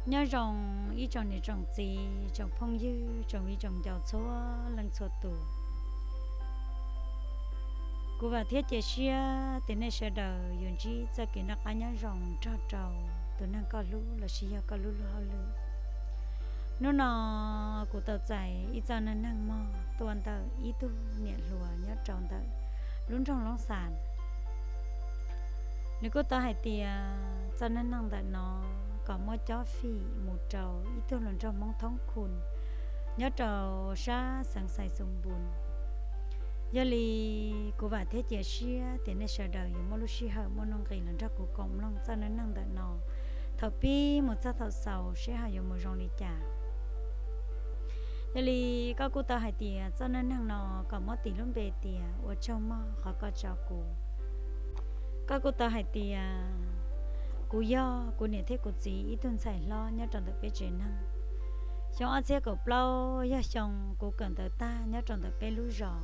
Nyob zoo ib tsoom niam tsoom txiv, tsoom phooj ywg, tsoom viv tsoom ncaus txhua leej txhua tus. Kuv vam thiab cia siab tias nej sawv daws yuav ntsib txoj kev noj qab nyob zoo nrog rau tus neeg koj hlub lossis yog koj lub luag hauj lwm. Hnub no kuv tau txais ib txoj neej neeg mog tuaj ntawm ib tug niam hluas nyob rau ntawm lub nroog Loob Xas. Nws kuj tau hais tias txoj neej neeg ntawm no kom muab cob fim mus rau ib tug hluas nraug Hmoob thoob khu nyob rau sab xeev Xais Xoos Npus. Yog li kuv vam thiab cia siab tias nej sawv daws yuav muaj lub sij hawm muaj nuj nqis los nrog kuv koom mloog txoj neej neeg ntawm no thaum pib mus txog thaum xaus seb ho yuav mus zoo li cas. Yog li koj kuj tau hais tias txoj neej neeg no kom muab tis lub npe tias ua tsaug mog qhov koj tso kuv. Koj kuj tau hais tias kuv yog kuv niam thiab kuv txiv ib tug ntxhais hlob nyob rau ntawm peb tsev neeg. Xyoo ob txhiab kaum plaub yog xyoo kuv kawm ntawv tag nyob rau ntawm peb lub zos,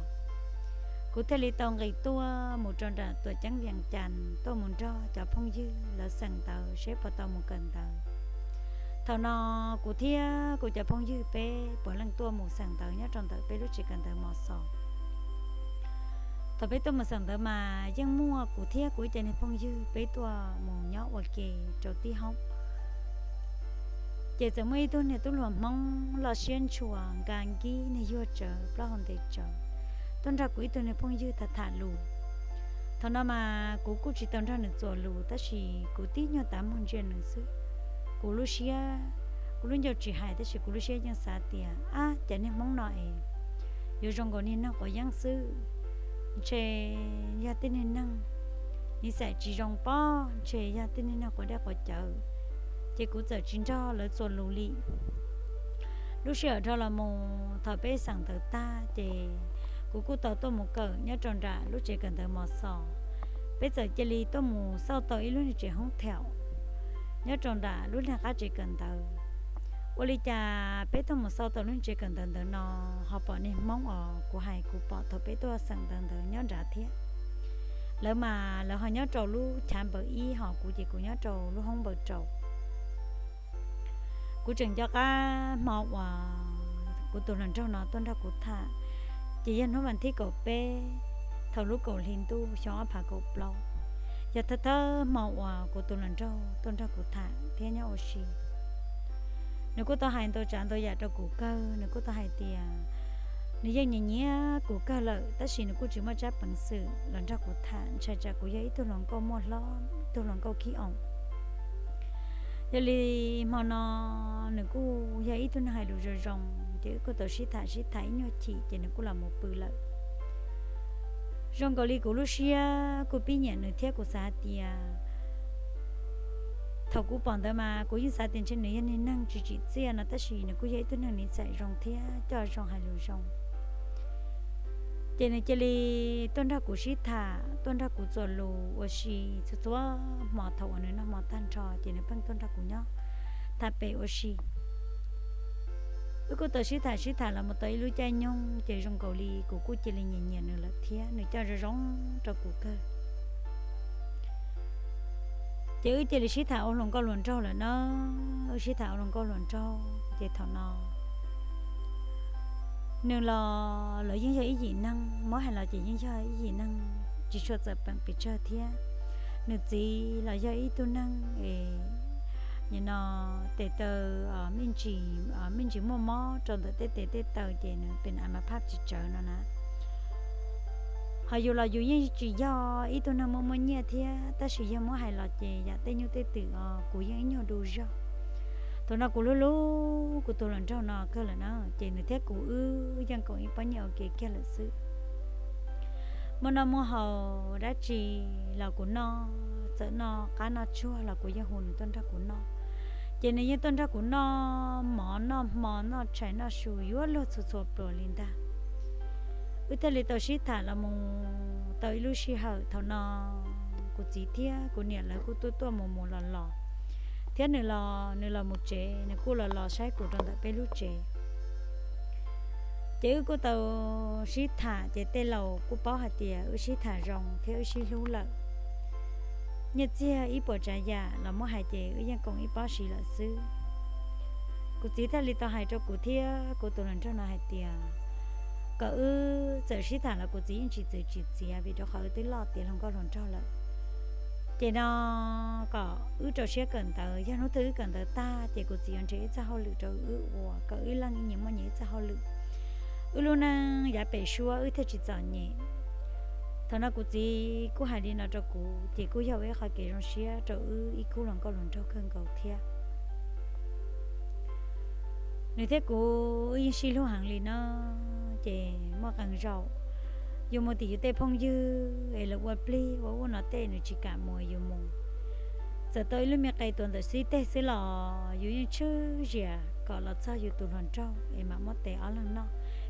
kuv thiaj li tau nqis tuaj mus rau nram tuam ceeb Vias Cas tuaj mus nrog cov phooj ywg lawv xeem ntawv seb puas tau mus kawm ntawv. Thaum no kuv thiab kuv cov phooj ywg peb puav leej tuaj mus xeem ntawv nyob rau ntawm peb lub tsev kawm ntawv Mos Xos. Thaum peb tuaj mus xeem ntawv mas yeej muaj kuv thiab kuv ib co niag phooj ywg peb tuaj mus nyob ua ke rau tib hoob. Ces txawm muaj ib tug niag tub hluas Hmoob loj siab ntshua nka nkib niag yuag tsawv plaub hau ntev tsawv tuaj nrog kuv ib tug niag phooj ywg tham tham lus. Thaum no mas kuv kuj tsis tau nrog nws txuas lus tab sis kuv tib nyuag tav muag ntsia nws xwb. Kuv lub siab, kuv lub ncauj tsis hais tab sis kuv lub siab yeej xav tias ab cas niag Hmoob no es yuav zoo nkaus niag neeg quav yeeb xwb, ntshe yog tej niag neeg niv xais tsis zoo pob, ntshe yog tej niag neeg quav dej quav cawv, ces kuv txawm tsis nrog lawv txuas lus li. Lub sij hawm dhau los mus thaum peb xeem ntawv tag ces kuv kuj tau tuaj mus kawm nyob rau nram lub tsev kawm ntawv Mos Xos. Peb txawm cia li tuaj mus xauj tau ib lub niag tsev hoob thaum nyob rau nram lub niag qab tsev kawm ntawv. Ua li cas peb tuaj mus xauj tau lub tsev kawm ntawv ntawd no ho pom niag Hmoob os kuv hais kuv pom thaum peb tuaj xeem ntawv ntawd nyob nrad thiab. Lawv mas lawv ho nyob rau lub chav npaws ib ho kuv ces kuv nyob rau lub hoob npaws rau. Kuv tseem nco qab hmo uas kuv tus hluas nraug no tuaj nrog kuv tham, ces yog hnub vas thib kaum peb thaum lub kaum hli ntuj xyoo ob phav kaum plaub, yog thawj thawj hmo uas kuv tus hluas nraug tuaj nrog kuv tham thiab nyob ua si. Nws kuj tau hais ntau tsav ntau yam rau kuv kawg, nws kuj tau hais tias nws yeej nyiam nyiam kuv kawg lawm tab sis nws kuj tsis muaj tsab peev xwm los nrog kuv tham, ntshai tsam kuv yog ib tug hluas nkauj muaj hlob, ib tug hluas nkauj khib oos. Yog li hmo no nws kuj yog ib tug neeg hais lus zoo zoo, ces wb kuj tau sib tham sib tham ib nyuag chim ces nws kuj los mus pw lawm. Zoo nkaus li kuv lub siab kuj pib nyiam nws thiab kuv xav hais tias thaum kuv pom ntawd mas kuv yeej xav tias ntshe nws yog niag neeg tsis tsim txiaj no tab sis nws kuj yog ib tug neeg niv xais zoo thiab coj zoo hais lus zoo. Ces nws cia li tuaj nrog kuv sib tham, tuaj nrog kuv txuas lus ua si txhua txhua hmo thaum uas nws noj hmo tag nrho ces nws pheej tuaj nrog kuv nyob tham pem ua si. Wb kuj tau sib tham sib tham los mus tau ib lub caij nyoog ces zoo nkaus li kuv kuj cia li nyiam nyiam nws lawm thiab nws coj zoo zoo rau kuv kawg. Ces wb cia li sib tham ua hluas nkauj hluas nraug lawm na, wb sib tham ua hluas nkauj hluas nraug ces thaum no nws los lawv yeej yog ib yim neeg, muab hais los ces yeej yog ib yim neeg tsis tshua txawm peem pes tsawg thiab. Nws txiv los yog ib tug neeg es nim no tes taw me ntsis, me ntsis muaj mob rau ntawm tej tes tej taw ces nws pes a ma phaj tsis tsawv no na. Ho yus los yus yeej tsis yog ib tug neeg muaj muaj nyiaj thiab tab sis yog muab hais los ces yam tej nyuj tej twm os kuv yeej ib nyuag du zog. Thaum no kuv hlub hlub kuv tus hluas nraug no kawg lawm na, ces nws thiab kuv wb yeej koom ib pob nyiaj ua ke kiag lawm xwb. Muaj noj muaj haus dab tsi los kuv noj, txawm noj qab noj tsuag los kuv yeej hu nws tuaj nrog kuv noj. Ces nws yeej tuaj nrog kuv noj mov noj hmo noj tshais noj su yuav luag txhua txhua pluas li ntag. Wb thiaj li tau sib tham los mus tau ib lub sij hawm thaum no kuv txiv thiab kuv niam lawv kuj tuaj tuaj mus mus los los, thiab nws los nws los mus tsev nws kuj los los saib kuv rau ntawm peb lub tsev. Ces wb kuj tau sib tham ces tej laus kuj paub hais tias wb sib tham zoo thiab wb sib hlub lawm. Nyiaj txiag ib puas tsav yam los muab hais ces wb yeej koom ib pob siv lawm xwb. Kuv txiv thiaj li tau hais rau kuv thiab kuv tus hluas nraug no hais tias kom wb txawm sib tham los kuv txiv yeej tsis txwv tsis txiav vim rau qhov wb twb loj tiav hluas nkauj hluas nraug lawm. Ces no kom wb rau siab kawm ntawv, yog hnub twg wb kawm ntawv tag ces kuv txiv yuav nrhiav ib txoj hauj lwm rau wb ua, kom wb ib leeg nyias muaj nyias ib txoj hauj lwm. Wb lub neej yav pem suab wb thiaj tsis txom nyem. Thaum no kuv txiv kuj hais li no rau kuv ces kuj yog ua ib qhov kev zoo siab rau wb ib khub hluas nkauj hluas nraug kawg nkaus thiab. Nws thiab kuv wb yeej sib hlub heev li no, ces muaj qee zaum yus mus tim yus tej phooj ywg es lawv ua plig ua ub no tej nws tsis kam mus yus mus. Txawm tau ib lub me qe tuav ntawm xib teg xwb los yus yeej tshwj zias kom los txog yus tus hluas nraug es mam muab tes ob leeg noj,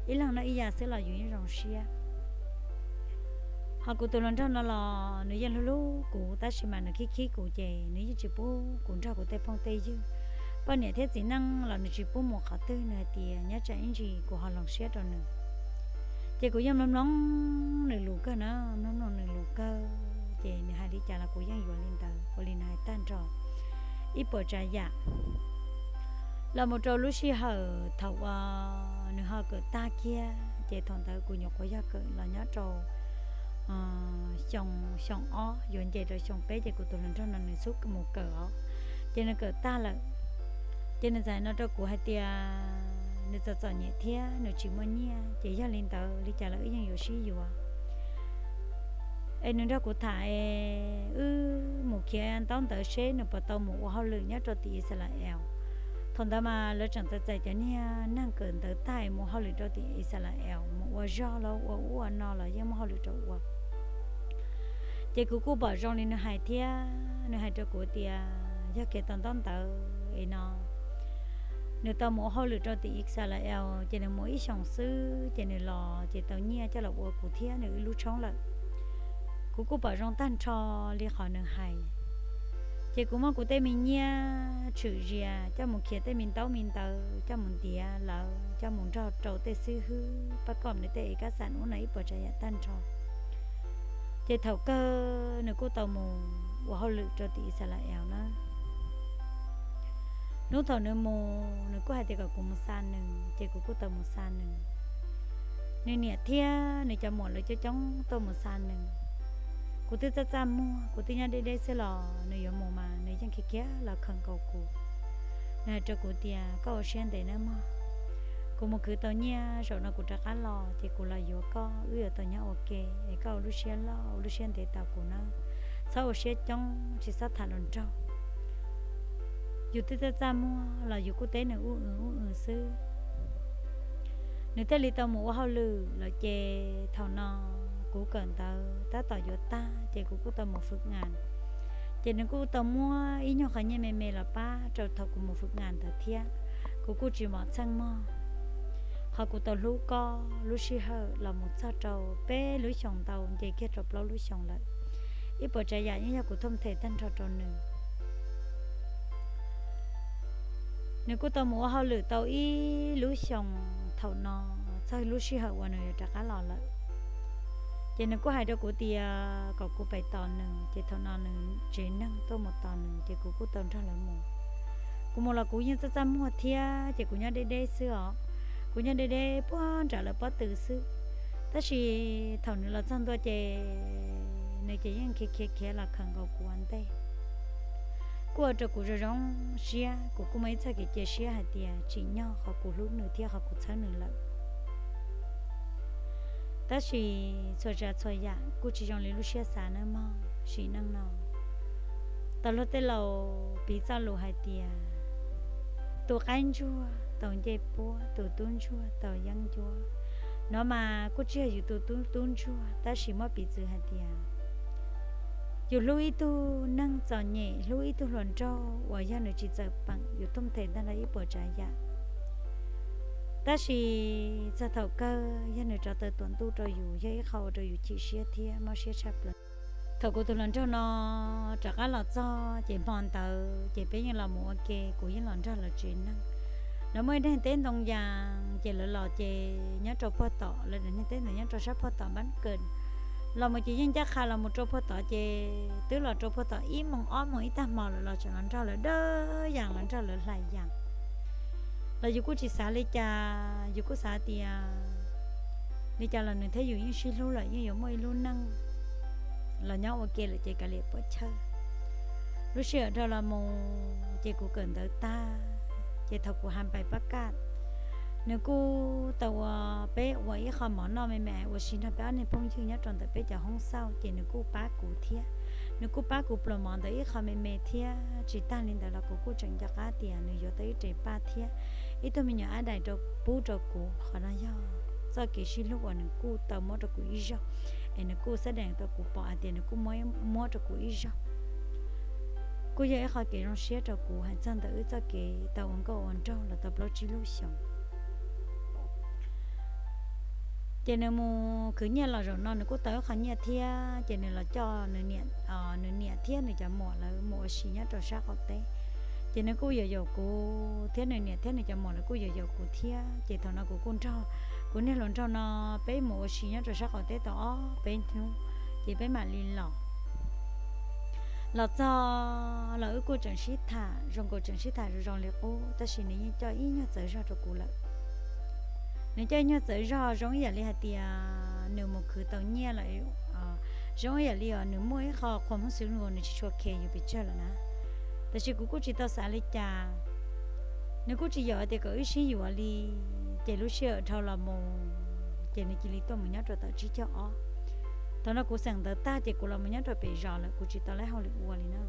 ib leeg noj ib yam xwb los yus yeej zoo siab. Ho kuv tus hluas nraug no los nws yeej hlub hlub kuv tab sis mas nws khib khib kuv ces nws yeej tsis pub kuv nrog kuv tej phooj tej ywg, poj niam thiab txiv neej los nws tsis pub mus qhov twg, nws hais tias nyob tsam ib ntsis kuv ho hloov siab rau nws. Ces kuv yeej mloog mloog nws lus kawg na, mloog mloog nws lus kawg, ces nws hais li cas los kuv yeej yuav li ntawd, ua li nws hais tag nrho ib puas tsav yam. Los mus rau lub sij hawm thaum uas nws ho kawm tag kiag ces thaum ntawd kuv nyuam qhuav yog kawm los nyob rau xyoo, xyoo ob yuav nce rau xyoo peb ces kuv tus hluas nraug no nws xub mus kawm os, ces nws kawm tag lawm. Ces nws txawm hais no rau kuv hais tias nws txom txom nyem thiab nws tsis muaj nyiaj ces yog li ntawd li cas los wb yeej yuav sib yuav. Es nws nrog kuv tham es wb mus khiav ntaub ntawv seb nws puas tau mus ua hauj lwm nyob rau tim Israel. Thaum ntawd mas lawv tseem txais txais cov niag neeg kawm ntawv tag es mus hauj lwm rau tim Israel mus ua zog los ua ub ua no los yeej muaj hauj lwm rau ua. Ces kuv kuj pom zoo li nws hais thiab, nws hais rau kuv tias yog khiav tau ntaub ntawv es no nws tau mus ua hauj lwm rau tim Israel ces nws mus ib xyoos xwb ces nws los ces tau nyiaj coj los ua kuv thiab nws wb lub tshoob lawm. Kuv kuj pom zoo tag nrho li qhov nws hais. Ces kuv muab kuv tej me nyiaj tshwm zias coj mus khiav tej me ntaub me ntawv, coj mus ntiav lawv, coj mus nrog rau tej xib hwb pab kom nws tej ev kab xas ub no ib puas tsav yam tag nrho. Ces thaum kawg nws kuj tau mus ua hauj lwm rau tim Israel na. Hnub thaum nws mus nws kuj hais tias kom kuv mus xa nws, ces kuv kuj tau mus xa nws. Nws niam thiab nws cov muam lawv coob coob tuaj mus xa nws. Kuv twb txaj txaj muag, kuv twb nyob deb deb xwb los nws yuav mus mas nws yeej khiav khiav los khawm nkaus kuv. Nws hais rau kuv tias koj ua siab ntev nawb mog, kuv mus khwv tau nyiaj zaum no kuv rov qab los ces kuv los yuav koj, wb yuav tau nyob ua ke es koj ua lub siab loj ua lub siab ntev tos kuv nawb. Txhob ua siab coob, tsis txhob tham hluas nraug. Yus twb txaj txaj muag los yus kuj teb nws ub w ub w xwb. Nws thiaj li tau mus ua hauj lwm lawm ces thaum no kuv kawm ntawv tab tom yuav tag ces kuv kuj tau mus fwm ngas. Ces nws kuj tau muab ib nyuag qhov nyiaj me me los pab rau thaum kuv mus fwm ngas ntawd thiab. Kuv kuj tsis mom txheej mog, qhov kuv tau hlub koj lub sij hawm los mus txog rau peb lub xyoos ntau nce kiag rau plaub lub xyoos lawm. Ib puas tsav yam yeej yog kuv thooj them tag nrho rau nws. Nws kuj tau mus ua hauj lwm tau ib lub xyoos thaum no, txog lub sij hawm uas nws yuav rov qab los lawm. Ces nws kuj hais rau kuv tias kom kuv pem tos nws, ces thaum no nws tsev neeg tuaj mus tos nws ces kuv kuj tau nrog lawv mus. Kuv mus los kuv yeej txaj txaj muag thiab ces kuv nyob deb deb xwb os. Kuv nyob deb deb puag nram lawv pob tw xwb. Tab sis thaum nws los txog ntua ces nws ces yeej khiav khiav khiav los khawm nkaus kuv ua ntej. Kuj ua rau kuv zoo zoo siab, kuv kuj muaj ib txoj kev cia siab hais tias tsim nyog qhov kuv hlub nws thiab qhov kuv txhawb nws lawm. Tab sis txhua tsav txhua yam kuj tsis zoo li lub siab xav nawb mog. Sim neej no tau luag tej laus piv txoj lus hais tias tus qaib ntsuag tau ncej puab, tus tub ntsuag tau yeeb ncuab. No mas kuj tsis yog yus tus tub ntsuag tab sis muab piv txwv hais tias yus hlub ib tug neeg txom nyem, hlub ib tug hluas nraug uas yog nws tsis txawm peem, yus thooj them ntag nrog ib puas tsav yam. Tab sis txog thaum kawg yog nws rov taw tuam ntuj rau yus yog ib qho ua rau yus chim siab thiab mob siab tshaj plaws. Thaum kuv tus hluas nraug no rov qab los txog ces hmo ntawd ces peb yeej los mus ua ke, kuv yeej los nrog lawv tsev neeg. Lawv muaj ib daim teb ntoo yas ces lawv los ces nyob rau puag tom, lawv daim niag teb ntawd nyob rau sab puag tom npab kawm. Los mus ces yeej ncaj qha los mus rau puag tod ces twb los rau puag tom ib moos ob moos ib tag hmo lawm los tseem los nrog lawv dawb yas los nrog lawv hlais yas. Los yus kuj tsis xav li cas, yus kuj xav tias li cas los nws thiab yus yeej sib hlub lawm, yeej yuav muaj ib lub neej los nyob ua ke lawm ces kav liam puas chawj. Lub sij hawm dhau los mus ces kuv kawm ntawv tag, ces thaum kuv ha pais pab kaj, nws kuj tau ua, peb ua ib qho mov noj me me ua si nrog peb ob niag phooj ywg nyob rau ntawm peb cov hoob xauj, ces nws kuj pab kuv thiab. Nws kuj pab kuv pluas mov ntawd ib qho me me thiab. Tsis tag li ntawd los kuv kuj tseem nco qab tias nws yuav tau ib re paj thiab ib tug me nyuam ab dais rau, pub rau kuv. Qhov no yog txoj kev sib hlub uas nws kuj tau muab rau kuv ib zaug, es nws kuj xab dees rau kuv pom hais tias nws kuj muab, muab rau kuv ib zaug. Kuj yog ib qho kev zoo siab rau kuv hais txog ntawm wb txoj kev tau ua nkauj ua nraug los tau plaub tsib lub xyoos. Ces nws mus khwv nyiaj los zaum no nws kuj tau ib qho nyiaj thiab, ces nws los coj nws niam, nws niam thiab nws cov muam lawv mus ua si nyob rau sab qaum teb. Ces nws kuj yaum yaum kuv thiab nws niam thiab nws cov muam lawv kuj yaum yaum kuv thiab. Ces thaum no kuv kuj nrog kuv niag hluas nraug no peb mus ua si nyob rau sab qaum teb tau ob peb hnub, ces peb mam li los. Los txog los wb kuj tseem sib tham zoo nkaus, tseem sib tham zoo zoo li qub, tab sis nws yeej coj ib nyuag txawv zog rau kuv lawm. Nws coj ib nyuag txawv zog zoo ib yam li hais tias nws mus khwv tau nyiaj lawm, zoo ib yam li os nws muaj ib qho qhuas hmoob xwb nkaus, nws tsis tshua khe yus pes tsawg lawm na. Tab sis kuv kuj tsis tau xav li cas, nws kuj tsis yaum tias kom wb sib yuav li. Ces lub sij hawm dhau los mus ces nws cia li tuaj mus nyob rau tom tsib caug ob. Thaum no kuv xeem ntawv tag ces kuv los mus nyob rau pem zos lawm, kuv tsis tau laib hauj lwm ua li na.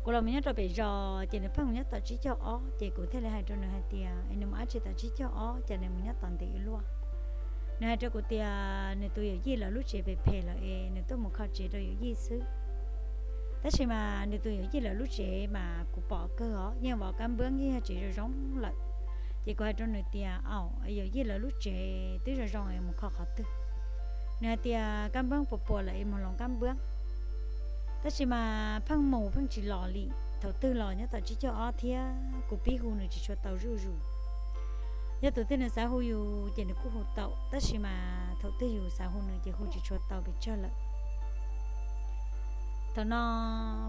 Kuv los mus nyob rau pem zos ces nws pheej mus nyob tom tsib caug ob, ces kuv thiaj li hais rau nws hais tias es nws mus dab tsi tom tsib caug ob, cas nws mus nyob tom ntev ua luaj. Nws hais rau kuv tias nws tus yawm yij lawv lub tsev phem phem lawm es nws tuaj mus kho tsev rau yawm yij xwb. Tab sis mas nws tus yawm yij lawv lub tsev mas kuv pom kawg os, yeej vov kab npwb, yeej yog tsev zoo zoo lawm. Ces kuv hais rau nws tias, Aum, yawm yij lawv lub tsev twb zoo zoo es mus kho qhov twg? Nws hais tias kab npwb puas puas lawm es mus hloov kab npwb. Tab sis mas pheej mus pheej tsis los li. Thaum twg los nyob tom tsib caug ob thiab, kuv pib hu nws tsis tshua tau zuj zus. Yog tus twg nws xav hu yus ces nws kuj hu tau, tab sis mas thaum twg yus xav hu nws ces hu tsis tshua tau pes tsawg lawm. Thaum no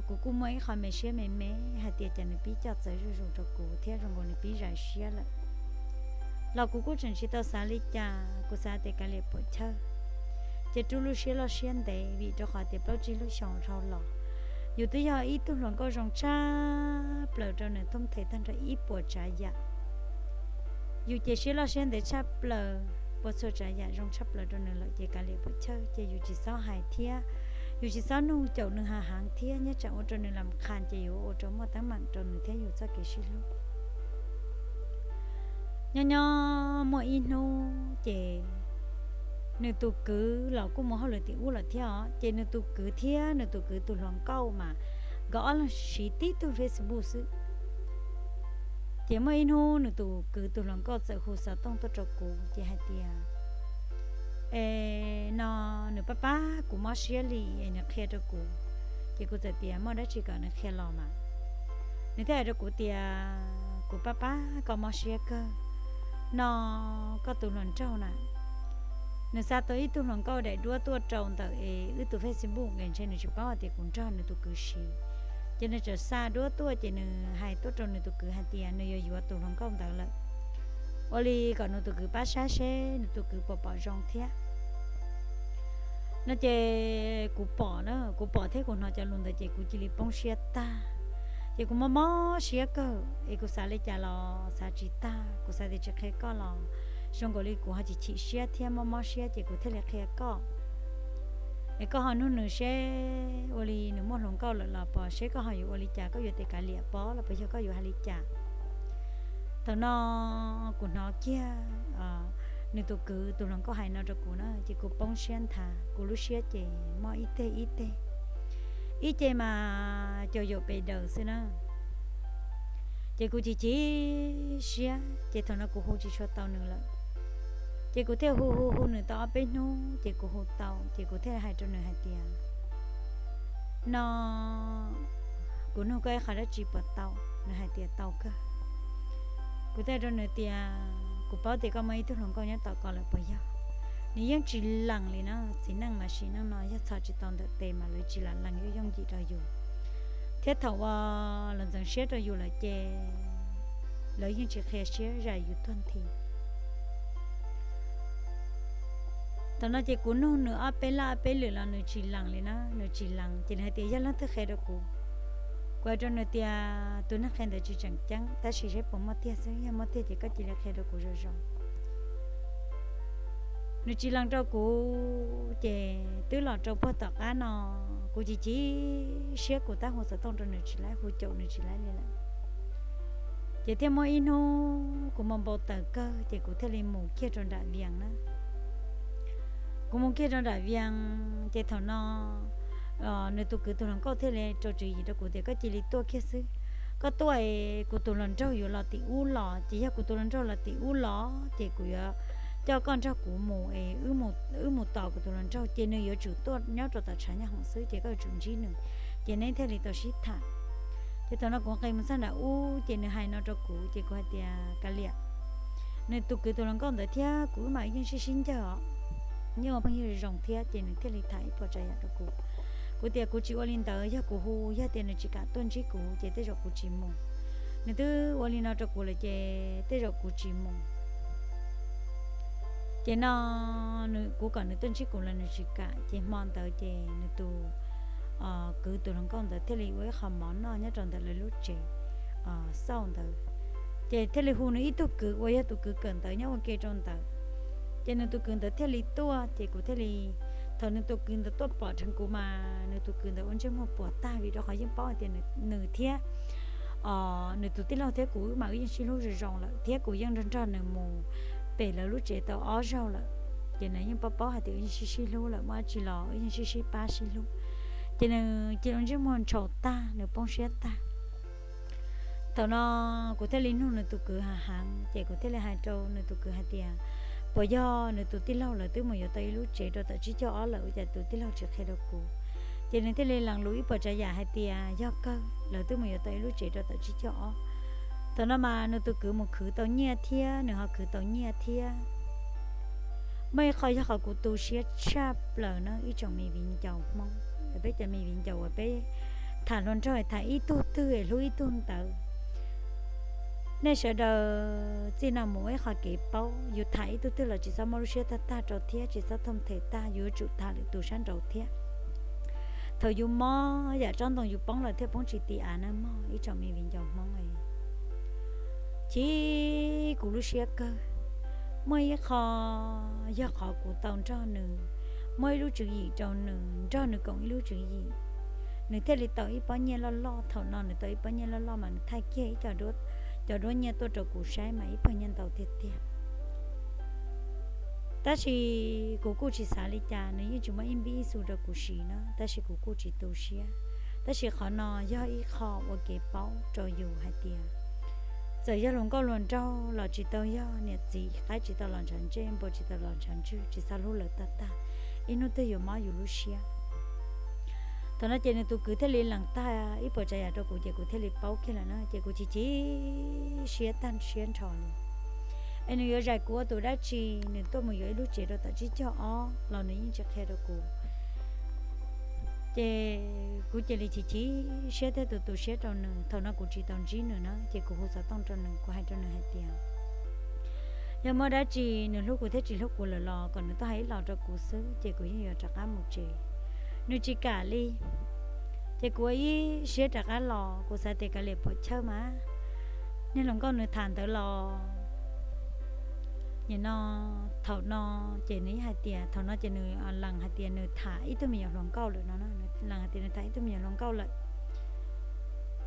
kuv kuj muaj ib qho me siab me me hais tias cas nws pib coj txawv zuj zus rau kuv thiab zoo nkaus nws pib zais siab lawm. Los kuv kuj tseem tsis tau xav li cas, kuv xav tias kav liam puam chawj. Ces rub lub siab loj siab ntev vim rau qhov tias plaub tsib lub xyoos dhau los, yus twb yog ib tug hluas nkauj zoo tshaj plaws rau nws thoob nthe tag nrho ib puas tsav yam. Yus ces siab loj siab ntev tshaj plaws, puas txhua tsav yam zoo tshaj plaws rau nws lawm ces kav liam puam chawj, ces yus tsis txhob hais thiab, yus tsis txhob nug caum nws hav heev thiab, nyob tsam ua rau nws lam qha ces yuav ua rau muaj teeb meem rau nws thiab yus txoj kev sib hlub. Nyob nyob muaj ib hnub ces nws tus kwv los kuj mus hauj lwm tim ub lawm thiab os, ces nws tus kwv thiab nws tus kwv tus hluas nkauj mas nkawd ob leeg siv tib tug Facebook xwb. Ces muaj ib hnub nws tus kwv tus hluas nkauj txawm hu xov tooj tuaj rau kuv ces hais tias, Es no nws pab pab kuv mob siab li es nws qhia rau kuv. Ces kuv txawm tias, Muaj dab tsi kom nws qhia los mas? Nws thiaj hais rau kuv tias, Kuv pab pab koj mob siab kawg no, koj tus hluas nraug na, nws xa tau ib tug hluas nkauj daim duab tuaj rau ntawm es wb tus Facebook es ntshe nws tsis paub hais tias kuv nrog nws tus kwv siv. Ces nws txawm xa duab tuaj ces nws hais tuaj rau nws tus kwv hais tias nws yuav yuav tus hluas nkauj ntawd lawm. Ua li kom nws tus kwv pab saib seb nws tus kwv puas pom zoo thiab. No ces kuv pom na, kuv pom thiab kuv hnov cov lus ntawd ces kuv cia li poob siab tag. Ces kuv mob mob siab kawg es kuv xav li cas los xav tsis tag, kuv xav tias tsis qhia koj los zoo nkaus li kuv ho chim chim siab thiab mob mob siab ces kuv thiaj li qhia koj. Es koj ho nug nws seb ua li nws muaj hluas nkauj lawm los pom seb koj ho yuav ua li cas, koj yuav tes kav liam pob los puas yog koj yuav hais li cas. Thaum no kuv hnov kiag nws tus kwv tus hluas nkauj hais no rau kuv na ces kuv poob siab nthav, kuv lub siab ces mob ib teg ib teg, ib ce mas caum yaum pes daws xwb na. Ces kuv chim chim siab ces thaum no kuv hu tsis tshua tau nws lawm. Ces kuv thiaj hu hu hu nws tau ob peb hnub ces kuv hu tau ces kuv thiaj hais rau nws hais tias, No kuv nug koj ib qho dab tsi puas tau? Nws hais tias, Tau kawg. Kuv thiaj hais rau nws tias, Kuv paub tias koj muaj ib tug hluas nkauj nyob tom ko lawm puas yog? Nws yeej tsis lees li na, txiv neej mas sim neej no yog txhom tsis tau ntawm tes mas lawv tsis lam lees yooj yooj yim rau yus. Thiab thaum uas lawv ntxeev siab rau yus lawm ces lawv yeej tsis qhia siab zam yus tuag nthi. Thaum no ces kuv nug nws ob peb laj ob peb lwm los nws tsis lees li na, nws tsis lees ces nws hais tias yog leej twg qhia rau kuv. Kuv hais rau nws tias tus neeg qhia ntawd tsis tseem ceeb, tab sis saib puas muaj tiag xwb, yog muaj tiag ces koj cia li qhia rau kuv zoo zoo. Nws tsis lees rau kuv ces twb los rau puag tom qab no, kuv chim chim siab kuv tab hu xov tooj rau nws tsis laib, hu caum nws tsis laib li lawm. Ces thiaj muaj ib hnub kuv mus npau taws kawg ces kuv thiaj li mus kiag rau nram Vias na. Kuv mus kiag rau nram Vias ces thaum no nws tus kwv tus hluas nkauj thiaj li rau tswv yim rau kuv tias koj cia li tuaj kiag xwb. Koj tuaj es kuv tus hluas nraug yuav los tim ub los, ces yog kuv tus hluas nraug los tim ub los ces kuv yuav coj koj nrog kuv mus es wb mus tos kuv tus hluas nraug ces nws yuav tsum tuaj nyob rau tom tshav nyob hoom xwb ces koj yuav tsum ntsib nws, ces neb thiaj li tau sib tham. Ces thaum no kuv nqis mus txog nram ub ces nws hais no rau kuv ces kuv hais tias kav liam, nws tus kwv tus hluas nkauj ntawd thiab kuv wb mas yeej sib sib ncawg os, yeej ua phooj ywg zoo thiab ces nws thiaj li tham ib puas tsav yam rau kuv. Kuv tias kuv tsis ua li ntawd, yog kuv hu, yog tias nws tsis kam tuaj ntsib kuv ces tej zaum kuv tsis mus. Nws twb ua li no rau kuv lawm ces tej zaum kuv tsis mus. Ces no nws, kuv kom nws tuaj ntsib kuv los nws tsis kam, ces hmo ntawd ces nws tus kwv tus hluas nkauj ntawd thiaj li ua ib qho mov noj nyob rau ntawm lawv lub tsev xauj ntawd. Ces thiaj li hu nws ib tug kwv uas yog tus kwv kawm ntawv nyob ua ke rau ntawd. Ces nws tus kwv ntawd thiaj li tuaj, ces kuv thiaj li, thaum nws tus kwv ntawd tuaj pom dheev kuv mas nws tus kwv ntawd ua ntsej muag puas tag vim rau qhov yeej paub hais tias nws thiab nws tus tij laug thiab kuv wb mas wb yeej sib hlub zoo zoo lawm thiab kuv yeej nrog nrog nws mus pem lawv lub tsev tau ob zaug lawm. Ces nws yeej paub paub hais tias wb yeej sib sib hlub lawm, muaj dab tsi los wb yeej sib sib pab sib hlub. Ces nws cia li ua ntsej muag ntshau tag, nws poob siab tag. Thaum no kuv thiaj li nug nws tus kwv heev heev, ces kuv thiaj li hais rau nws tus kwv hais tias puas yog nws tus tij laug lawv twb mus yuav tau ib lub tsev rau tom tsib caug ob lawm ua cas tus tij laug tsis qhia rau kuv. Ces nws thiaj li lees lus ib puas tsav yam hais tias yog kawg, lawv twb mus yuav tau ib lub tsev rau tom tsib caug ob. Thaum no mas nws tus kwv mus khwv tau nyiaj thiab nws ho khwv tau nyiaj thiab. Muaj ib qho yog qhov kuv tu siab tshaj plaws na ib tsoom me viv ncaus Hmoob, peb cov me viv ncaus uas peb tham hluas nraug tham ib tug twg es hlub ib tug ntawd. Nej sawv daws txij no mus ua ib qho kev paub, yus tham ib tug twg los tsis txhob muab lub siab tag tag rau thiab tsis txhob thooj them tag, yus yuav tsum tham lwm tus sab nraud thiab. Thaum yus mob yam tsob ntoo yus poob lawm thiaj poob tsis ti av na mog ib tsoom me viv ncaus Hmoob. Chim kuv lub siab kawg. Muaj ib qho yog qhov kuv tau nrog nws, muaj ib lub tswv yim rau nws, nrog nws koom ib lub tswv yim, nws thiaj li tau ib pob nyiaj loj loj. Thaum no nws tau ib pob nyiaj loj loj mas nws thaij kiag ib co, cov duab nyiaj tuaj rau kuv saib mas ib pawg nyiaj ntau tiag tiag. Tab sis kuv kuj tsis xav li cas, nws yeej tsis muab ib npib ib xu rau kuv siv na, tab sis kuv kuj tsis tu siab. Tab sis qhov no yog ib qho ua kev paub rau yus hais tias txawm yog hluas nkauj hluas nraug los tsis tau yog niam txiv, qaib tsis tau los ntshav ntsej, npua tsis tau los ntshav ntswg, tsis txhob hlub lawv tag tag, ib hnub twg yuav mob yus lub siab. Thaum no ces nws tus kwv thiaj li lees tag ib puas tsav yam rau kuv ces kuv thiaj li paub kiag lawm na, ces kuv chim chim siab tag siab nrho li. Es nws yuav zais kuv ua tus dab tsi, nws tuaj mus yuav ib lub tsev rau tom tsib caug ob los nws yeej tsis qhia rau kuv. Ces kuv cia li chim chim siab thiab tu tu siab rau nws. Thaum no kuv tsis tau ntsib nws na, ces kuv hu xov tooj rau nws, kuv hais rau nws hais tias yog muaj dab tsi nws hlub kuv thiab tsis hlub kuv lawm los kom nws tuaj hais ib los rau kuv xwb, ces kuv yeej yuav rov qab mus tsev. Nws tsis kam li, ces kuv ua ib siab rov qab los, kuv xav tias kav liam puas chawj mas, niag hluas nkauj nws tham ntawd los nim no, thaum no ces nws hais tias, thaum no ces nws lees hais tias nws tham ib tug me nyuam hluas nkauj lawm no, lees hais tias nws tham ib tug me nyuam hluas nkauj lawm.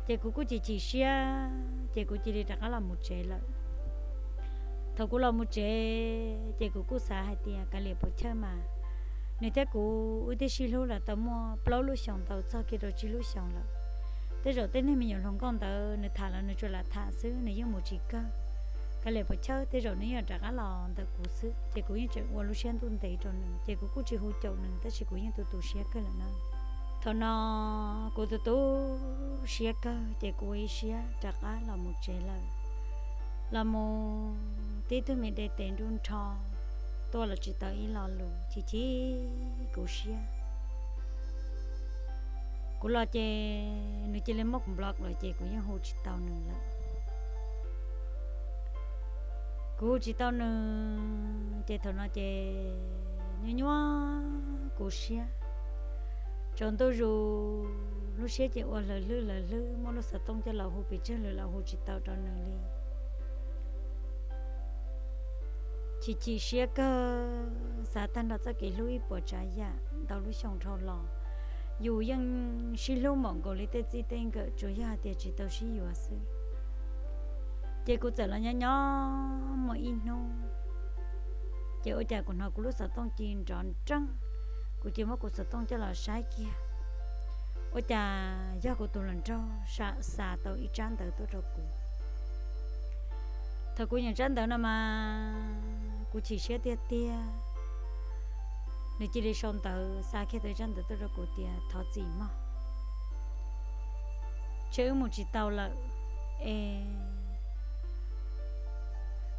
Ces kuv kuj chim chim siab, ces kuv cia li rov qab los mus tsev lawm. Thaum kuv los mus tsev ces kuv kuj xav hais tias kav liam puas chawj mas, nws thiab kuv wb twb sib hlub los tau muaj plaub lub xyoos ntau txog kiag rau tsib lub xyoos lawm. Tej zaum tej niag me nyuam hluas nkauj ntawd nws tham los nws tsuas lam tham xwb, nws yeej mus tsis kawg. Kav liam puas chawj, tej zaum nws yeej rov qab los ntawm kuv xwb, ces kuv yeej tseem ua lub siab ntuj ntev rau nws, ces kuv kuj tsis hu caum nws, tab sis kuv yeej tu tu siab kawg lawm na. Thaum no kuv tu tu siab kawg, ces kuv ua ib siab rov qab los mus tsev lawm. Los mus tib tug me de tes nruj nrho, tuaj los tsis tau ib lo lus, chim chim kuv siab. Kuv los ces nws cia li muab kuv block lawm, ces kuv yeej hu tsis tau nws lawm. Kuv hu tsis tau nws ces thaum no ces nyuaj nyuaj kuv siab. Tsaus ntuj zus lub siab ces ua hlawv hlwb hlawv hlwb, muab lub xov tooj coj los hu pes tsawg lwm los hu tsis tau rau nws li. Chim chim siab kawg, xav tag nrho txoj kev hlub ib puas tsav yam ntau lub xyoo dhau los, yus yeej sib hlub npaum nkaus li tej txij tej nkawm, tsuas yog hais tias tsis tau sib yuav xwb. Ces kuv txawm los nyob nyob muaj ib hnub, ces ua cas kuv hnov kuv lub xov tooj ci nrov nreej, kuv cia muab kuv xov tooj coj los saib kiag, ua cas yog kuv tus hluas nraug xa tau ib tsab ntawv tuaj rau kuv. Thaum kuv nyeem tsab ntawv no mas kuv chim siab tiag tiag. Nws cia li sau ntawv xa kiag tau ib tsab ntawv tuaj rau kuv tias thov txim mog, ntshe wb mus tsis tau lawm es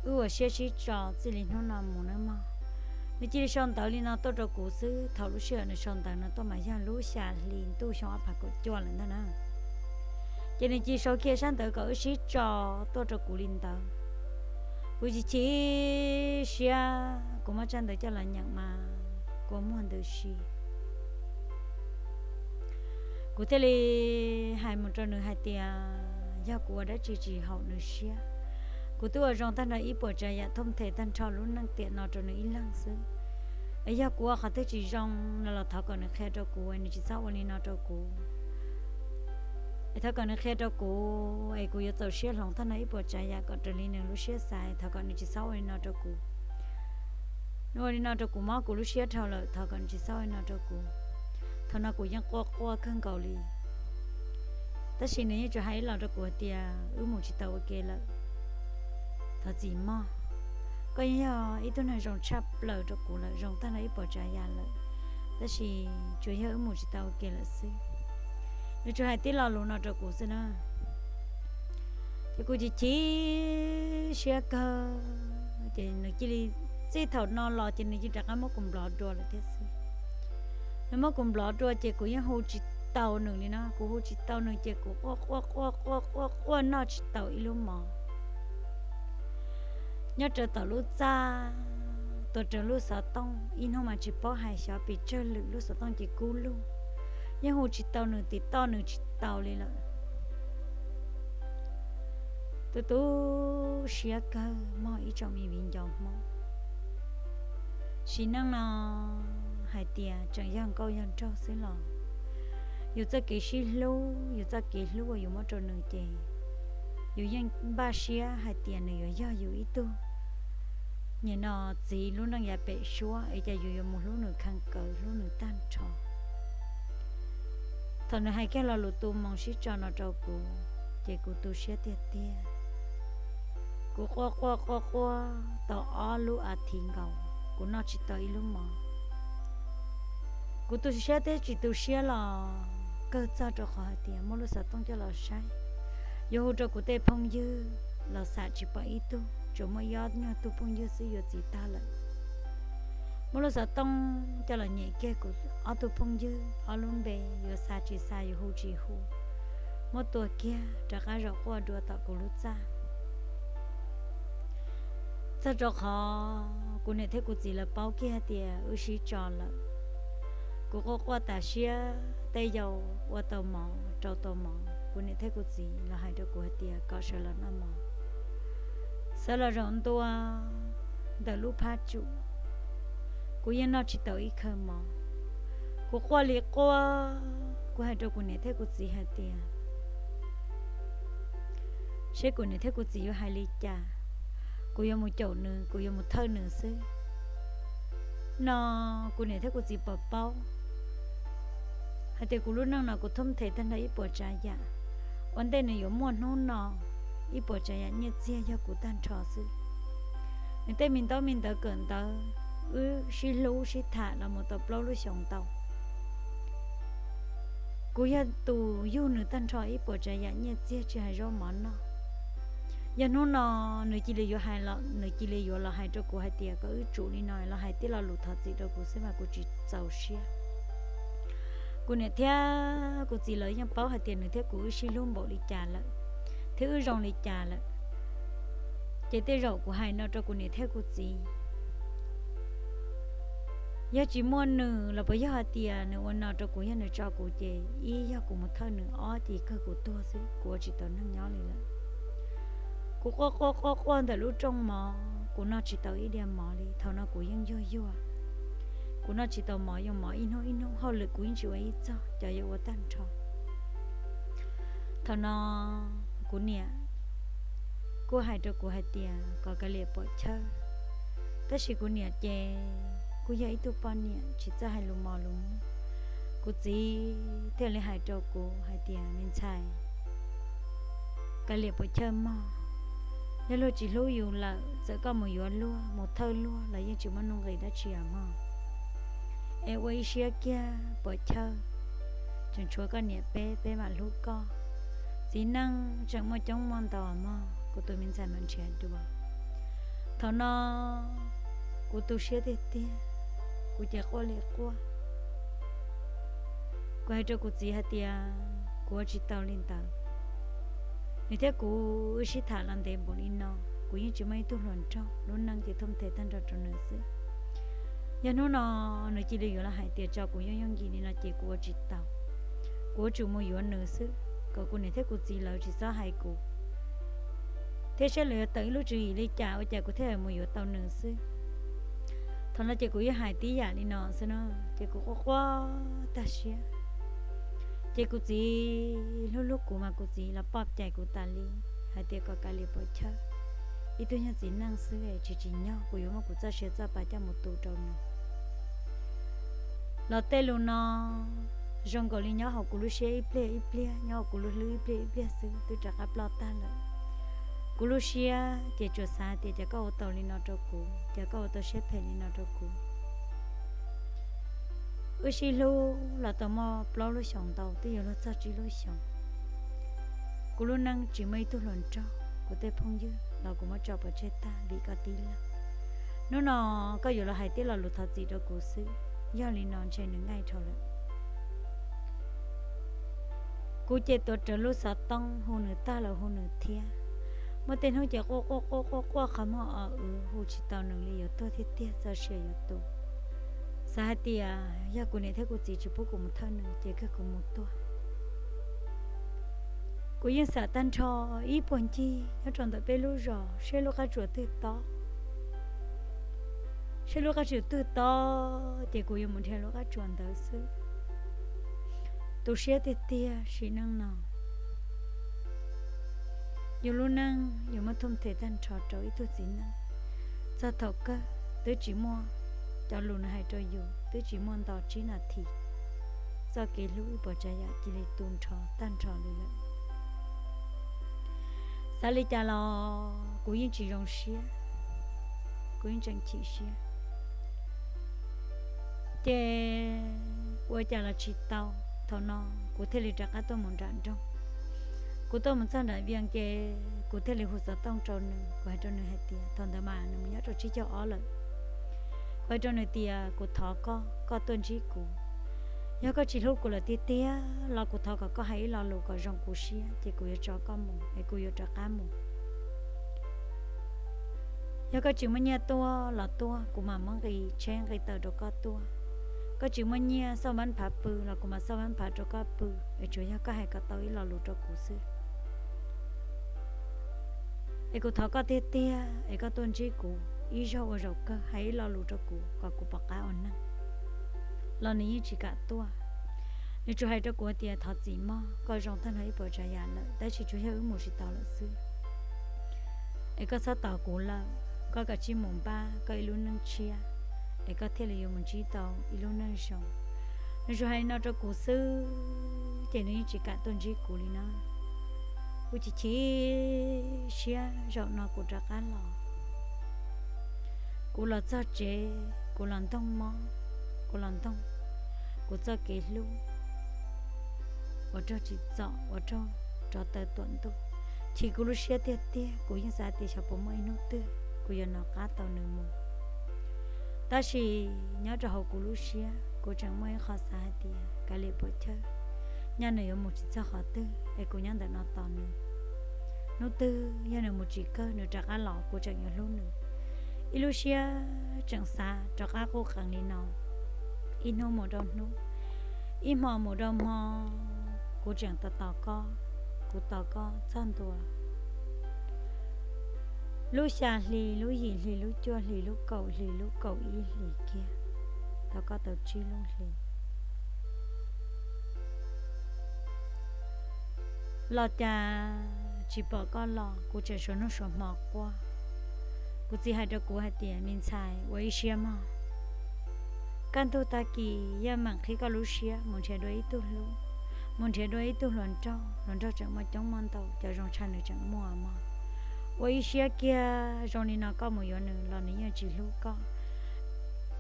wb ua siab sib tso txij li hnub no mus nawb mog. Nws cia li sau ntawv li no tuaj rau kuv xwb, thaum lub sij hawm nws sau ntawv no tuaj mas yog lub xya hli ntuj xyoo ob phav kaum cuaj lawm ntag na. Ces nws cia li sau kiag tsab ntawv kom wb sib tso tuaj rau kuv li ntawd. Kuv chim chim siab, kuv muab tsab ntawv coj los nyeem mas kua muag ntws si. Kuv thiaj li hais mus rau nws hais tias yog kuv ua dab tsi tsis haum nws siab. Kuv twb ua zoo tag nrho ib puas tsav yam thooj them tag nrho lub neej tiam no rau nws ib leeg xwb. Es yog kuv ua qhov twg tsis zoo no los thov kom nws qhia rau kuv, nws tsis txhob ua li no rau kuv. Es thov kom nws qhia rau kuv es kuv yuav txaus siab hloov tag nrho ib puas tsav yam kom raws li nws lub siab xav, thov kom nws tsis txhob ua li no rau kuv. Nws ua li no rau kuv mob kuv lub siab dhau lawm, thov kom nws tsis txhob ua li no rau kuv. Thaum no kuv yeej quaj quaj kawg nkaus li. Tab sis nws yeej tsuas hais ib los rau kuv hais tias wb mus tsis tau ua ke lawm, thov txim mog. Koj yeej yog ib tug neeg zoo tshaj plaws rau kuv lawm, zoo tag nrho ib puas tsav yam lawm, tab sis tsuas yog wb mus tsis tau ua ke lawm xwb. Nws tsuas hais tib lo lus no rau kuv xwb na. Ces kuv chim chim siab kawg, ces nws cia li, txij thaum no los ces nws cia li rov qab muab kuv nplov dua lawm thiab xwb. Nws muab kuv nplov dua ces kuv yeej hu tsis tau nws li na, kuv hu tsis tau nws ces kuv quaj quaj quaj quaj quaj quaj noj tsis tau ib lub mov. Nyob raws tom lub txaj, tuav rawv lub xov tooj, ib hnub mas tsis paub hais xyov pes tsawg lwm, lub xov tooj ces kub lug, yeej hu tsis tau nws, tiv toj nws tsis tau li lawm. Tu tu siab kawg mog ib tsoom me viv ncaus Hmoob. Sim neej no hais tias tseem yog nkauj yog nraug xwb los yus txoj kev sib hlub, yus txoj kev hlub uas yus muab rau nws ces yus yeej npaj siab hais tias nws yuav yog yus ib tug nim no txiv lub neej yav pem suab, es cas yus yuav mus hlub nws kheev kawg, hlub nws tag nrho. Thaum nws hais kiag lo lus tu moo sib tso no rau kuv, ces kuv tu siab tiag tiag. Kuv quaj quaj quaj quaj tau ob lub as thiv nkaus, kuv noj tsis tau ib lub mov. Kuv tu siab thiab tsis tu siab los kawg txog rau qhov hais tias muab lub xov tooj coj los saib, yuav hu rau kuv tej phooj ywg los xam tsis pom ib tug, tsuas muaj ib ob nyuag tug phooj ywg xwb yuav txiv tag lawm. Muab lub xov tooj coj los nyem kiag kuv ob tug phooj ywg ob lub npe, yuav xa tsis xa, yuav hu tsis hu, muab tua kiag rov qab zaum quaj dua tom kuv lub txaj. Txog rau qhov kuv niam thiab kuv txiv lawv paub kiag tias wb sib tso lawm. Kuv quaj quaj tas siab, tej yau ua tau mov, rau tau mov, kuv niam thiab kuv txiv los hais rau kuv hais tias kom sawv los noj mov. Sawv los zaum ntua ntawm lub phab tsum, kuv yeej noj tsis tau ib khaw mov. Kuv quaj li quaj, kuv hais rau kuv niam thiab kuv txiv hais tias seb kuv niam thiab kuv txiv yuav hais li cas, kuv yuav mus caum nws, kuv yuav mus thawj nws xwb no. Kuv niam thiab kuv txiv puas paub hais tias kuv lub neej no kuv thoob nthe tag nrho ib puas tsav yam, ua ntej nws yuav muaj hnub no, ib puas tsav yam nyiaj txiag yog kuv tag nrho xwb. Nws tej me ntaub me ntawv kawm ntawv, wb sib hlub sib tham los mus tau plaub lub xyoos ntau. Kuv yog tus yug nws tag nrho ib puas tsav yam nyiaj txiag tsis hais zaub mov noj. Yog hnub no nws cia li yuav hais los, nws cia li yuav los hais rau kuv hais tias kom wb tsum li no, los hais tib lo lus thov txim rau kuv xwb mas kuv tsis txaus siab. Kuv niam thiab kuv txiv lawv yeej paub hais tias nws thiab kuv wb sib hlub npaum li cas lawm, thiab wb zoo li cas lawm. Ces tej zaum kuv hais no rau kuv niam thiab kuv txiv, yog tsis muaj nws los puas yog hais tias nws ua no rau kuv, yog nws tso kuv ces ib yog kuv mus thawj nws, ob ces kawg kuv tuag xwb, kuv ua tsis tau neeg nyob li lawm. Kuv quaj quaj quaj quaj ntawm lub rooj mov, kuv noj tsis tau ib diav mov li. Thaum no kuv yeej yuag yuag, kuv noj tsis tau mov, yoo mov ib hnub ib hnub, hauj lwm kuv yeej tsis ua ib txog, cov yuav ua tag nrho. Thaum no kuv niam kuj hais rau kuv hais tias kom kav liam puam chawj, tab sis kuv niam ces kuj yog ib tug poj niam tsis txawj hais lus mos lus muag. Kuv txiv thiaj li hais rau kuv hais tias, me ntxhais, kav liam puam chawj mog, yog luag tsis hlub yus lawm, txawm koj mus yuav luag mus thawj luag los yeej tsis muaj nuj nqis dab tsi os mog. Es ua ib siab kiag puam chawj, tseem tshuav koj niam peb, peb mam hlub koj. Txiv neej tseem muaj coob muaj ntau mog, kuv tus me ntxhais mam nrhiav dua. Thaum no kuv tu siab tiag tiag, kuv ces quaj li quaj. Kuv hais rau kuv txiv hais tias kuv ua tsis tau li ntawd. Nws thiab kuv wb sib tham los ntev npaum li no, kuv yeej tsis muaj ib tug hluas nraug, lub neej ces thum them tag nrho rau nws xwb. Yog hnub no nws cia li yuav los hais tias tso kuv yooj yooj yim li no ces kuv ua tsis tau. Kuv yuav tsum mus yuav nws xwb, kom kuv niam thiab kuv txiv lawv tsis txhob hais kuv, thiab saib lawv yuav tawm ib lub tswv yim li cas ua cas kuv thiaj mus yuav tau nws xwb. Thaum no ces kuv yeej hais tib yam li no xwb na, ces kuv quaj quaj tag siab. Ces kuv txiv hlub hlub kuv mas kuv txiv los poj cai kuv tas li, hais tias kom kav liam puam chawj, ib tug nyuag txiv neej xwb tsis tsim nyog kuv yuav muab kuv txoj sia txoj pa coj mus tu rau nws. Los tej lus no zoo nkaus li nyob hauv kuv lub siab ib pliag ib pliag, nyob hauv kuv lub hlwb ib pliag ib pliag xwb twb rov qab ploj tag lawm. Kuv lub siab ces tsuas xav hais tias cas koj ua tau li no rau kuv, cas koj ua tau siab phem li no rau kuv. Wb sib hlub los tau muaj plaub lub xyoos ntau, twb yuav luag txog tsib lub xyoos. Kuv lub neej tsis muaj ib tug hluas nraug, kuv tej phooj ywg los kuv muab tso pov tseg tag vim koj tib leeg. Hnub no koj yuav los hais tib lo lus thov txim rau kuv xwb, yog li no ntshe nws nqaij dhau lawm. Kuv ces tuav rawv lub xov tooj hu nws tag los hu nws thiab. Muaj tej hnub ces quaj quaj quaj quaj quaj qhov muag o w hu tsis tau nws li, yuav tuag tiag tiag txoj sia yuav tu. Xav hais tias yog kuv niam thiab kuv txiv tsis pub kuv mus thawj nws ces kawg kuv mus tuag. Kuv yeej xav tag nrho ib puag ncig nyob rau ntawm peb lub zos, seb lub qab tsuas twg tob, seb lub qab tsuas twg tob ces kuv yuav mus dhia lub qab tsuas ntawd xwb. Tu siab tiag tiag sim neej no. Yus lub neej yus muab thum them tag nrho rau ib tug txiv neej, txog thaum kawg twb tsis muaj, cov lus nws hais rau yus twb tsis muaj nto tsib nas this, txoj kev hlub ib puas tsav yam cia li tu nrho tag nrho li lawm. Xav li cas los kuv yeej tsis zoo siab, kuv yeej tseem chim siab. Ces ua cas los tsis tau, thaum no kuv thiaj li rov qab tuaj mus nram nroog. Kuv tuaj mus txog nram Vias ces kuv thiaj li hu xov tooj rau nws, kuv hais rau nws hais tias, thaum ntawd mas nws mus nyob rau tsib caug ob lawm. Kuv hais rau nws tias kuv thov koj, koj tuaj ntsib kuv. Yog koj tsis hlub kuv lawm tiag tiag los kuv thov kom koj hais ib lo lus kom zoo kuv siab ces kuv yuav tso koj mus es kuv yuav rov qab mus. Yog koj tsis muaj nyiaj tuaj los tuaj, kuv mam muab nqi tsheb nqi taws rau koj tuaj. Koj tsis muaj nyiaj xauj npab phav pw los kuv mam xauj npab phav rau koj pw, es tsuas yog koj hais kom tau ib lo lus rau kuv xwb. Es kuv thov koj tiag tiag es koj tuaj ntsib kuv ib zaug ua zaum kawg, hais ib lo lus rau kuv kom kuv pom qab ua neeg. Los nws yeej tsis kam tuaj. Nws tsuas hais rau kuv tias thov txim mog, koj zoo tag nrho ib puas tsav yam lawm, tab sis tsuas yog wb mus tsis tau lawm xwb. Es koj txhob tos kuv lawm, koj kav tsij mus npaj koj ib lub neej tshiab, es koj thiaj li yuav mus ntsib tau ib lub neej zoo. Nws tsuas hais li no rau kuv xwb, ces nws yeej tsis kam tuaj ntsib kuv li na. Kuv chim chim siab, zaum no kuv rov qab los. Kuv los txog tsev, kuv los ntoog mob, kuv los ntoog kuv txoj kev hlub uas raug tsim txom, uas raug rov taw tuam ntuj. Chim kuv lub siab tiag tiag, kuv yeej xav tias xyov puas muaj ib hnub twg kuv yuav nov qab tau nws mus. Tab sis nyob rau hauv kuv lub siab, kuv tseem muaj ib qho xav hais tias kav liam puam chawj, nyaj nws yuav mus tsis txog qhov twg es kuv nyob ntawm no tos nws. Hnub twg yog nws mus tsis kawg nws rov qab los kuv tseem yuav hlub nws. Ib lub siab tseem xav rov qab qub qees li no, ib hnub mus rau hnub, ib hmo mus rau hmo, kuv tseem tos tos koj, kuv tos koj txog ntua lub xya hli, lub yim hli, lub cuaj hli, lub kaum hli, lub kaum ib hlis kiag, tos koj tau tsib lub hli los cas tsis pom koj los, kuv tseem suav nug suav hmo quaj. Kuv txiv hais rau kuv hais tias, me ntxhais, ua ib siab mog. Kaj ntug tag kis yaj meem qhib koj lub siab mus nrhiav dua ib tug hlub, mus nrhiav dua ib tug hluas nraug, hluas nraug tseem muaj coob muaj ntau, cov zoo tshaj nws tseem muaj mog. Ua ib siab kiag, zoo li no koj mus yuav nws los nws yeej tsis hlub koj.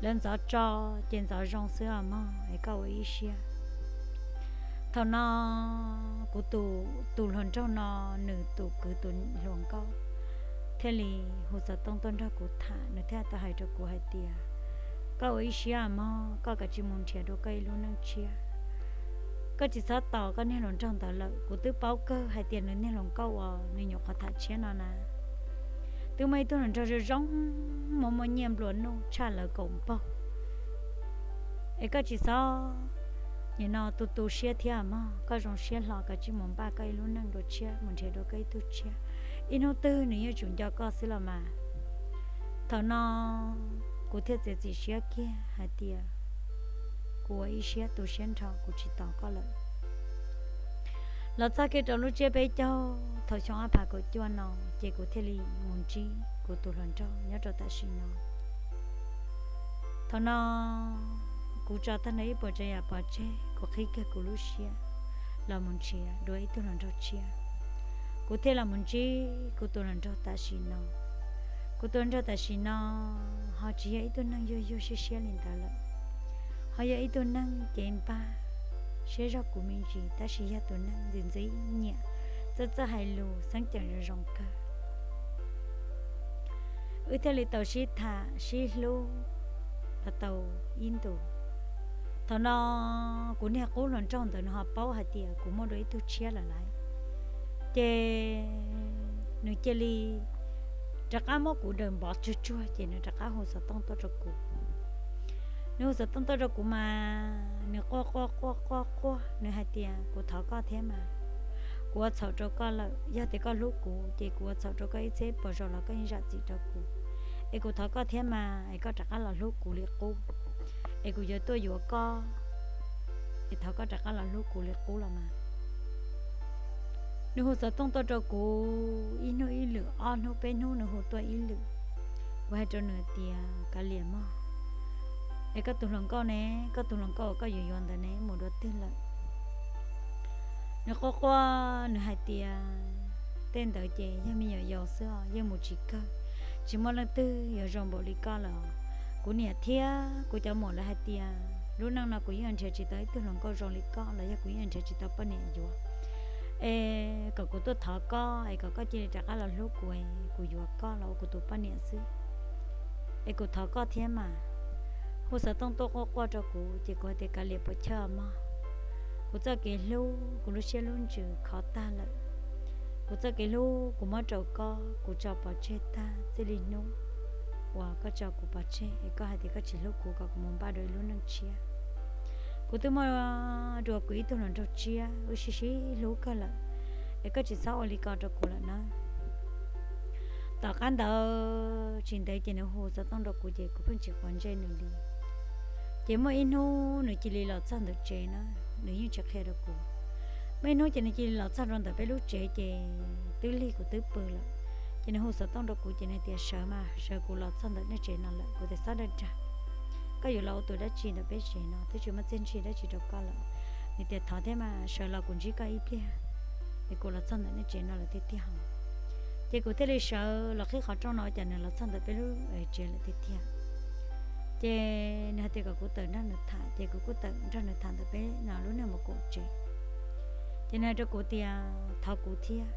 Lawv ntxov tso ces ntxov zoo xwb os mog, es koj ua ib siab. Thaum no kuv tus, tus hluas nraug no nws tus kwv tus hluas nkauj thiaj li hu xov tooj tuaj nrog kuv tham, nws thiaj tau hais rau kuv hais tias, koj ua ib siab mog, koj kav tsij mus nrhiav dua koj ib lub neej tshiab. Koj tsis txhob tos koj niag hluas nraug ntawd lawm, kuv twb paub kawg hais tias nws niag hluas nkauj uas nws nyuam qhuav tham tshiab no na, twb muaj ib tug hluas nraug zoo zoo, muaj muaj nyiaj nplua nuj tshaj lawv kaum npaug. Es koj tsis txhob nim no tu tu siab thiab mog, koj zoo siab hlo kav tsij mus npaj koj ib lub neej dua tshiab, mus nrhiav dua koj ib tug tshiab. Ib hnub twg nws yeej tsum nco koj xwb los mas. Thaum no kuv thiaj txiav txim siab kiag hais tias kuv ua ib siab tu siab nrho, kuv tsis tos koj lawm. Los txog kiag rau lub tsiab peb caug thaum xyoo ob phav kaum cuaj no, ces kuv thiaj li mus ntsib kuv tus hluas nraug nyob rau tam sim no. Thaum no kuv tso tag nrho ib puas tsav yam pov tseg, kuv qhib kiag kuv lub siab los mus nrhiav dua ib tug hluas nraug tshiab. Kuv thiaj los mus ntsib kuv tus hluas nraug tam sim no. Kuv tus hluas nraug tam sim no ho tsis yog ib tug neeg yuag yuag siab siab li ntawd lawm, ho yog ib tug neeg cev npaj, siab zog kuv me ntsis, tab sis yog tus neeg ntxim ntxim nyiam, txawj txawj hais lus, xeeb ceem zoo zoo kawg. Wb thiaj li tau sib tham sib hlub los tau ib ntus. Thaum no kuv niag qub hluas nraug ntawd nws ho paub hais tias kuv muaj dua ib tug tshiab lawm lauj, ces nws cia li rov qab muab kuv daws npov tsuag tsuag ces nws rov qab hu xov tooj tuaj rau kuv. Nws hu xov tooj tuaj rau kuv mas nws quaj quaj quaj quaj quaj, nws hais tias, kuv thov koj thiab mas, kuv ua txhaum rau koj lawm, yog tias koj hlub kuv ces kuv ua txhaum rau koj ib txhiab ib puas zaus los koj yeej zam txim rau kuv. Es kuv thov koj thiab mas, es koj rov qab los hlub kuv li qub, es kuv yuav tuaj yuav koj, es thov koj rov qab los hlub kuv li qub los mas. Nws hu xov tooj tuaj rau kuv ib hnub ib lwm, ob hnub peb hnub nws hu tuaj ib lwm. Kuv hais rau nws tias, kav liam mog, es koj tus hluas nkauj ne, koj tus hluas nkauj uas koj yuav yuav ntawd ne mus dua twg lawm? Nws quaj quaj, nws hais tias, tej ntawd ces yog me nyuam yaus xwb os, yeej mus tsis kawg, tsis muaj leej twg yuav zoo npaum li koj lawm. Kuv niam thiab kuv cov muam lawv hais tias lub neej no kuv yeej nrhiav tsis tau ib tug hluas nkauj zoo li koj los yog kuv yeej nrhiav tsis tau poj niam yuav. Es kom kuv tuaj thov koj, es kom koj cia li rov qab los hlub kuv, kuv yuav koj los ua kuv tus poj niam xwb. Es kuv thov koj thiab mas. Hu xov tooj tuaj quaj quaj rau kuv ces kuv hais tias, kav liam puas chawj mog, kuv txoj kev hlub, kuv lub siab lub ntsws khov tag lawm. Kuv txoj kev hlub kuv muab rau koj, kuv tso pov tseg tag txij li hnub uas koj tso kuv pov tseg, es koj hais tias koj tsis hlub kuv, kom kuv mus npaj dua ib lub neej tshiab. Kuv twb muaj dua kuv ib tug hluas nraug tshiab, wb sib sib hlub kawg lawm, es koj tsis txhob ua li ko rau kuv lawm na. Tom qab ntawd tsis ntev ces nws hu xov tooj rau kuv ces kuv pheej tsis quav ntsej nws li. Ces muaj ib hnub nws cia li los txog ntawm tsev na, nws yeej tsis qhia rau kuv. Muaj ib hnub ces nws cia li los txog rau ntawm peb lub tsev ces twb lig kuv twb pw lawm. Ces nws hu xov tooj rau kuv ces nws tias, sawv mas, sawv, kuv los txog ntawm nej tsev no lawm. Kuv tias, txhob dag dag, koj yuav los ua tus dab tsi ntawm peb tsev no, twb tsis muaj txiaj ntsig dab tsi rau koj lawm. Nws tias, thov thiab mas, sawv los kuv ntsib koj ib pliag, es kuv los txog ntawm nej tsev no lawm tiag tiag hos. Ces kuv thiaj li sawv los qhib qhov rooj no ua cas nws los txog ntawm peb lub tsev lawm tiag tiag. Ces nws hais tias kom kuv tawm nrog nws tham, ces kuv kuj tawm nrog nws tham ntawm peb no lub neej mus kaum tsev. Ces nws hais rau kuv tias thov kuv thiab,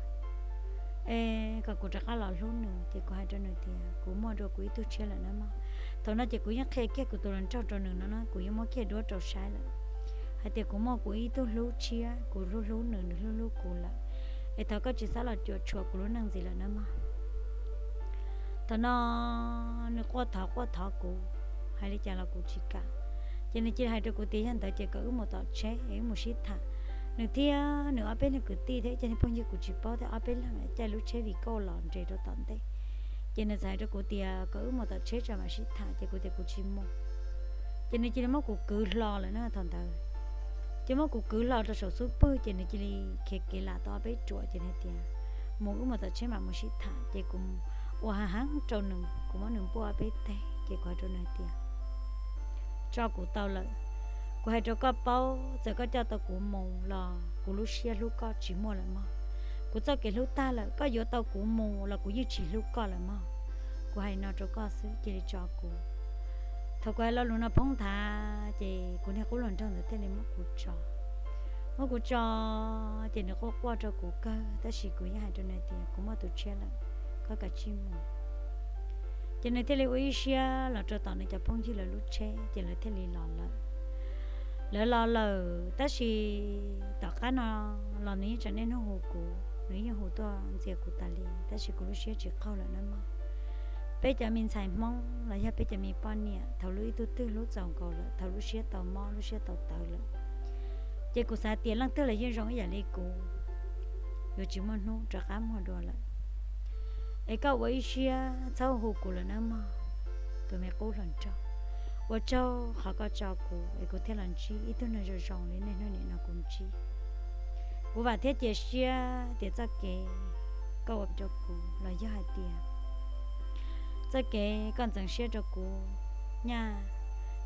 es kom kuv rov qab los hlub nws. Ces kuv hais rau nws tias kuv muaj dua kuv ib tug tshiab lawm na mog. Thaum no ces kuv yeej qhia kiag kuv tus hluas nraug rau nws no na, kuv yeej muab kiag duab rau saib lawm, hais tias kuv muaj kuv ib tug hlub tshiab, kuv hlub hlub nws, nws hlub hlub kuv lawm. es thov koj tsis xav los cuam tshuam kuv lub neej ntxiv lawm nawb mog. Thaum no nws quaj thov quaj thov kuv, hais li cas los kuv tsis kam. Ces nws cia li hais rau kuv tias yog ntawd ces kom wb mus tom tsheb es wb mus sib tham. Nws thiab nws ob peb leeg kwv tij thiab ib co niag phooj ywg kuv tsis paub thiab ob peb leeg caij lub tsheb Vigo los nres rau tom ntej. Ces nws txawm hais rau kuv tias kom wb mus tom tsheb tso mam sib tham, ces kuv tias kuv tsis mus. Ces nws cia li muab kuv kwv hlo lawm na thaum ntawd. Ces muab kuv kwv hlo rau saum xub pwg, ces nws cia li khiav kev lam tau ob peb ruam, ces nws tias mus, wb mus tom tsheb mam mus sib tham. Ces kuv ua hav heev rau nws, kuv muab nws npuaj ob peb teg, ces kuv hais rau nws hais tias tso kuv tau lawm. Kuv hais rau koj paub, txawm koj coj tau kuv mus los kuv lub siab hlub koj tsis muaj lawm mog. Kuv txoj kev hlub tag lawm, koj yuav tau kuv mus los kuv yeej tsis hlub koj lawm mog. Kuv hais no rau koj xwb, cia li tso kuv. Thaum kuv hais lo lus no poob nthav, ces kuv niag qub hluas nraug ntawd thiaj li muab kuv tso. Muab kuv tso, ces nws quaj quaj rau kuv kawg, tab sis kuv yeej hais rau nws tias kuv muaj tus tshiab lawm, koj kav tsij mus. Ces nws thiaj li ua ib siab los rau tom nws cov phooj ywg lawv lub tsheb, ces lawv thiaj li los lawm. Lawv los lawm, tab sis tom qab no los nws yeej tseem niaj hnub hu kuv, nws yeej hu tuaj ntxias kuv tas li, tab sis kuv lub siab tsis qaug lawm nawb mog. Peb cov me ntxhais Hmoob los yog peb cov me poj niam, thaum lub ib tug twg hlub txaus nkaus lawm, thaum lub siab tau mob, lub siab tau tawv lawm, ces kuv xav tias leej twg los yeej zoo ib yam li kuv, yuav tsis muaj hnub rov qab muag dua lawm. Es koj ua ib siab txhob hu kuv lawm nawb mog, tus me qub hluas nraug. Ua tsaug qhov koj tso kuv es kuv thiaj los ntsib ib tug neeg zoo zoo li niaj hnub nim no kuv ntsib. Kuv vam thiab cia siab tias txoj kev koj ua rau kuv los yog hais tias txoj kev koj ntxeev siab rau kuv, nyaj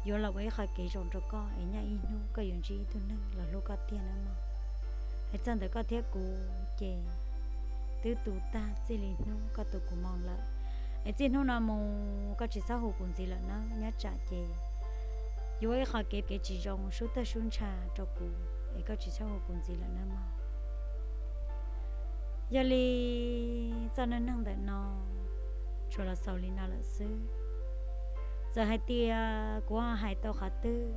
yuav los ua ib qho kev zoo rau koj es nyaj ib hnub koj yuav ntsib ib tug neeg los hlub koj tiag nawb mog. Hais txog ntawm koj thiab kuv ces twb tu tag txij li hnub koj tu kuv moo lawm. Es txij hnub no mus koj tsis txhob hu kuv ntxiv lawm nawb, nyob tsam ces yuav ua ib qho kev kev tsis zoo sub tawg sub ntsha rau kuv, es koj tsis txhob hu kuv ntxiv lawm nawb mog. Yog li txoj neej neeg ntawm no tsuas los xaus li no lawm xwb. Txawm hais tias kuv ho hais tau qhov twg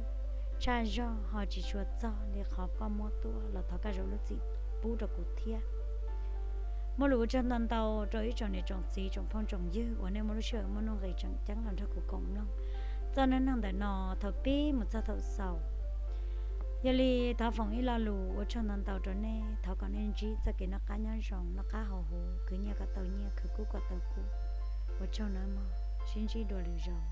tshaj zog ho tsis tshua txog li qhov koj muab tuaj los thov koj zam lub txim pub rau kuv thiab. Muaj lus ua tsaug ntau ntau rau ib tsoom niam tsoom txiv tsoom phooj tsoom ywg uas nej muaj lub sij hawm muaj nuj nqis tseem ceeb los nrog kuv koom mloog txoj neej neeg ntawm no thaum pib mus txog thaum xaus. Yog li thov foom ib lo lus ua tsaug ntau ntau rau nej, thov kom nej ntsib txoj kev noj qab nyob zoo, noj qab haus huv, khwv nyiaj kom tau nyiaj, khwv kub kom tau kub. Ua tsaug nawb mog, sib ntsib dua lwm zaus.